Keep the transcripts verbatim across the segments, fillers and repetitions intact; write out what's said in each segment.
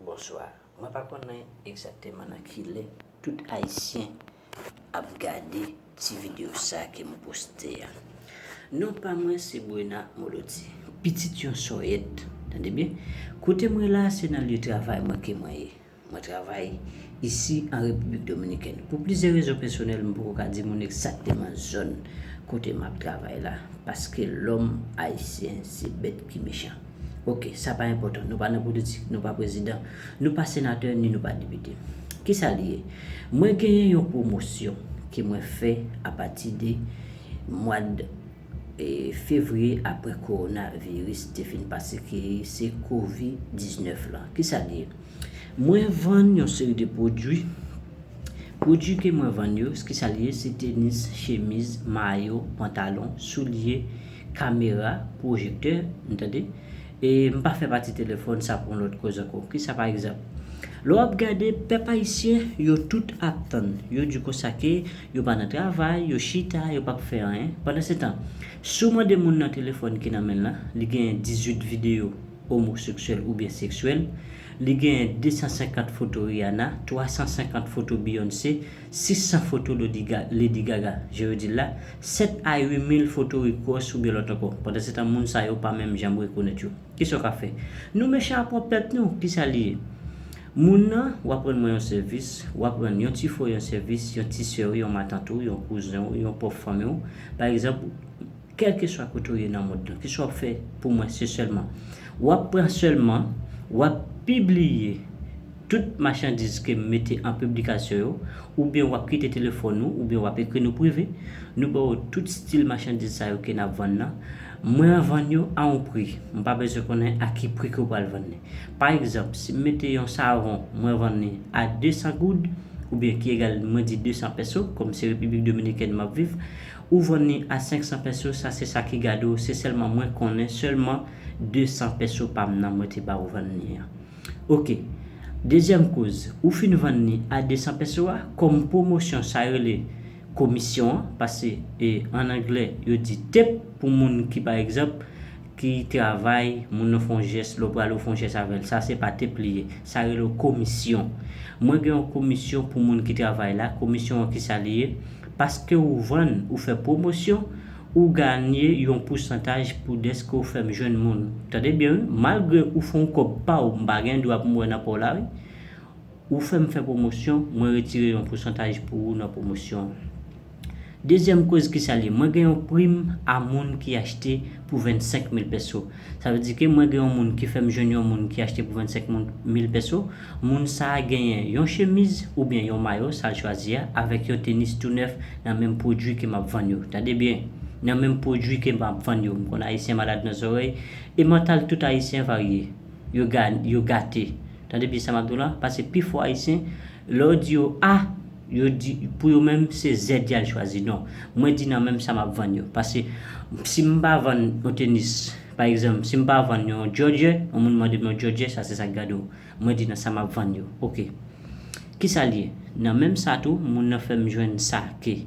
Bonswa. Mwen pa konnen egzakteman nan ki lè tout Ayisyen ap gade ti videyo sa ke m poste a. Non pa mwen se Brena Molodi, pitit yon sòyèt, tande byen. Kote mwen la, se nan lye travay mwen ke mwen ye. Mwen travay isi an Repiblik Dominikèn. Pou plizyè rezon pèsonèl, m poko ka di moun egzakteman zòn kote m ap travay la, paske lòm ayisyen se bèt ki mechan. Oke, sa pa enpòtan. Nou pa nan politik, nou pa prezidan, nou pa senatè, ni nou pa depite. Kisa li ye? Mwen genyen yon pwomosyon ke mwen fè apati de mwa d, e, fevriye apre kowonaviris te fin pase, ki se kovid diznèf lan. Kisa li ye? Mwen vann yon seri de pwodui. Pwodui ke mwen vann yo, kisa li ye? Se tenis, chemiz, mayo, pantalon, soulye, kamera, pwojektè, n tande? E m pa fè pati telefòn, sa pou yon lòt koz ankò. Kisa pa egzanp? Lè w ap gade, pèp ayisyen, yo tout ap tann. Yo di konsa ke yo pa nan travay, yo chita, yo p ap fè anyen. Pandansetan, si w mande moun nan telefòn ki nan men l lan, li genyen dizuit videyo omoseksyèl oubyen seksyèl, li genyen de san senkant foto Rihanna, twa san senkant foto Beyoncé, sis san foto Lady Ga-, Lady Gaga, je veux dire la, sèt a uit mil foto Rick Ross oubyen lòt ankò. Pandansetan, moun sa yo pa menm janm rekonèt yo. Kisa w ka fè? Nou mechan ap pran pèt nou, kisa li ye? Moun nan, w ap rann mwen yon sèvis, w ap rann yon ti frè w yon sèvis, yon ti sè w, yon matant ou, yon kouzen w, yon pwòp fanmi w. Pa egzanp, kèlkeswa kote w ye nan mond lan, kisa w ap fè pou mwen, se sèlman, w ap pran sèlman, w ap pibliye tout machandiz ke m mete an piblikasyon yo, oubyen w ap kite telefòn nou, oubyen w ap ekri nou prive, nou ba w tout stil machandiz sa yo ke n ap vann nan. Mwen vann yo a yon pri, m pa bezwen konnen a ki pri ke w pral vann li. Pa egzanp, si m mete yon savon, mwen vann li a de san goud, oubyen ki egal, mwen di de san pèso, kòm se Repiblik Dominikèn m ap viv, ou vann li a senk san pèso, sa se sa ki gade w, se sèlman mwen konnen sèlman de san pèso pa m nan mwen te ba w vann li an. Oke. Dezyèm koz, ou fin vann li a de san pèso a, kòm pwomosyon, sa rele komisyon an, paske, e, an anglè, yo di tip pou moun ki, pa egzanp, ki travay, moun nan fè yon jès, lè w prale w fè yon jès avè l. Sa se pa tip li ye. Sa rele w komisyon. Mwen gen yon komisyon pou moun ki travay la. Komisyon an kisa li ye? Paske ou vann, ou fè pwomosyon, ou ganye yon pousantaj pou dèske ou fè m jwenn moun. Tande byen, wi. Malgre ou fè yon kòb pa w, m pa gen dwa pou m wè nan pa w la, wi. Ou fè m fè pwomosyon, mwen retire yon pousantaj pou ou nan pwomosyon an. Dezyèm koz kisa li ye? Mwen gen yon prim a moun ki achte pou vennsenk mil pèso. Sa vle di ke mwen gen yon moun ki fè m jwenn yon moun ki achte pou vennsenk mil pèso. Moun sa a genyen yon chemiz oubyen yon mayo, sa l chwazi a, avèk yon tenis tou nèf nan menm pwodui ke m ap vann yo. Tande byen, nan menm pwodui ke m ap vann yo. M konn Ayisyen malad nan zòrèy, e mantal tout Ayisyen varye. Yo ga-, yo gate. Tande byen sa m ap di w la, paske pifò Ayisyen, lè w di yo A, yo di, pou yo menm, se Z y al chwazi. Non, mwen di nan menm sa m ap vann yo. Paske si m pa vann yon tenis, pa egzanp, si m pa vann yon djòdjè, yon moun mande m yon djòdjè, sa se sa k gade w. Mwen di nan sa m ap vann yo. Oke. Kisa l ye? Nan menm sa tou, moun nan fè m jwenn sa ke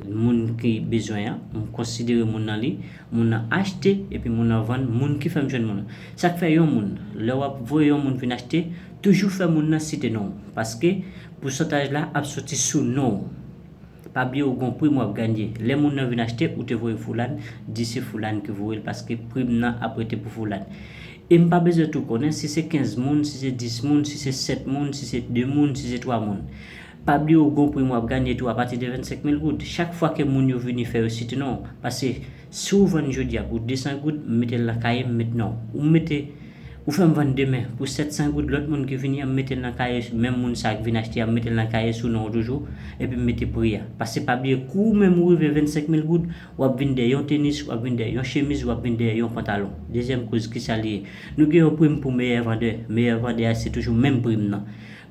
moun ki bezwen an, m konsidere moun nan li, moun nan achte, epi moun nan vann, moun ki fè m jwenn moun nan. Sa k fè yon moun, lè w ap voye yon moun vin achte, toujou fè moun nan site non w, paske pousantaj la ap soti sou non w. Pa bliye ou gon prim w ap ganye. Lè moun nan vin achte, ou te voye Foulan, di se Foulan ki voye l, paske prim nan ap rete pou Foulan. E m pa bezwen tou konnen si se kenz moun, si se dis moun, si se sèt moun, si se de moun, si se twa moun. Pa bliye ou gon prim w ap ganye tou apati de vennsenk mil goud. Chak fwa ke moun yo vini fè yo site non w. Paske si w vann jodi a pou de san goud, m mete l nan kaye, m met non w. Ou mete, ou fè m vann demen pou sèt san goud, lòt moun ki vini an, m mete l nan kaye, menm moun sa a k vin achte a, m mete l nan kaye sou non w toujou, epi m mete pri a. Paske pa bliye, kou ou menm ou rive vennsenk mil goud, w ap vin dèyè yon tenis, w ap vin dèyè yon chemiz, w ap vin dèyè yon pantalon. Dezyèm koz, kisa li ye? Nou gen yon prim pou meyè vandè. Meyè vandè a, se toujou menm prim nan.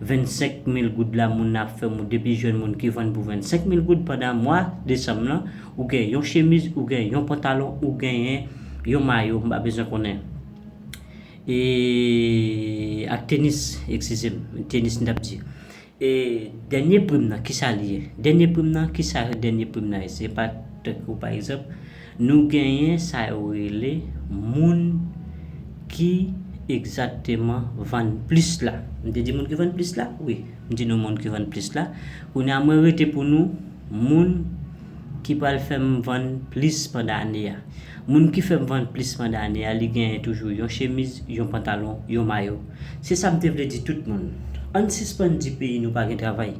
Vennsenk mil goud la, moun nan ap fè m ou depi jwenn moun ki vann pou vennsenk mil goud pandan mwa desanm lan, ou gen yon chemiz, ou gen yon pantalon, ou genyen yon mayo, m pa bezwen konnen. E, ak tenis, eskize m, tenis m t ap di. E dènye prim nan, kisa li ye? Dènye prim nan, kisa dènye prim nan ye? Se pa tankou, pa egzanp, nou genyen sa yo rele moun ki Egzakteman, vann plis la. M te di moun ki vann plis la? Wi, m di nou moun ki vann plis la. Kounye a mwen rete pou nou moun ki pral fè m vann plis pandan ane a. Moun ki fè m vann plis pandan ane a, li genyen toujou yon chemiz, yon pantalon, yon mayo. Se sa m te vle di tout moun. Ann sispann di peyi nou pa gen travay.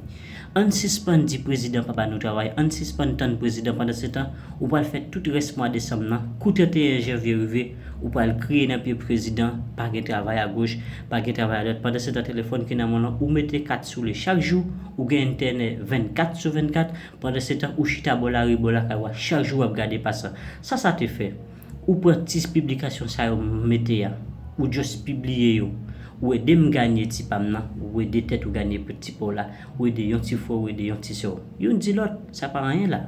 Ann sispann di prezidan pa ba nou travay. Ann sispann tann prezidan. Pandan se tan, ou pral fè tout rès mwa desanm nan. Kou trannteyen janvye rive, ou pral kriye nan pye prezidan, pa gen travay agoch, pa gen travay adwat. Pandan se tan, telefòn ki nan men w lan, ou mete kat sou li chak jou, ou gen entènè vennkat sou vennkat. Pandan se tan, ou chita bò lari, bò lakay w a, chak jou w ap gade pasan. Sa sa te fè? Ou pran ti piblikasyon sa yo mete a, ou just pibliye yo. Ou ede m ganye ti pa m nan, ou ede tèt ou ganye ti pa w la, ou ede yon ti frè w, ou ede yon ti sè w. Youn di lòt, sa pa anyen la.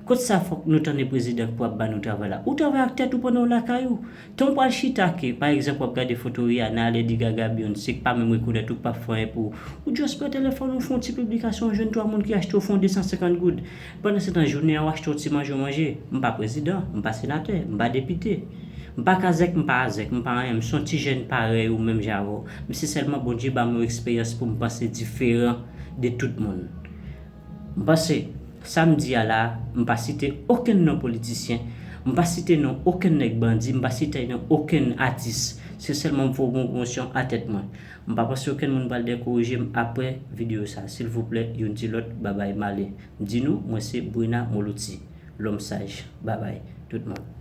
Kot sa fòk nou tande prezidan pou ap ba nou travay la? Ou travay ak tèt ou pandan w lakay ou. Tan w pral chita ke, pa egzanp, w ap gade foto Rihanna, Lady Gaga, Beyoncé, k pa menm rekonèt ou, k p ap fè anyen pou ou. Ou just pran telefòn ou, fè yon ti piblikasyon, ou jwenn twa moun ki achte w, fè yon de san senkant goud. Pandan se tan, jounen an, w achte yon ti manje w manje. M pa prezidan, m pa senatè, m pa depite. M pa kazèk, m pa azèk, m pa anyen. M se yon ti jèn parèy ou menm jan avè w. M se sèlman Bondye ba m yon eksperyans pou m panse diferan de tout moun. M panse, sa m di a la, m pa site okenn non politisyen, m pa site non okenn nèg bandi, m pa site non okenn atis. Se sèlman m fè yon pwomosyon a tèt mwen. M pa panse okenn moun pral dekouraje m apre videyo sa. Silvouplè, youn di lòt, babay, m ale. M di nou, mwen se Brina Molouti, lòm saj. Babay, tout moun.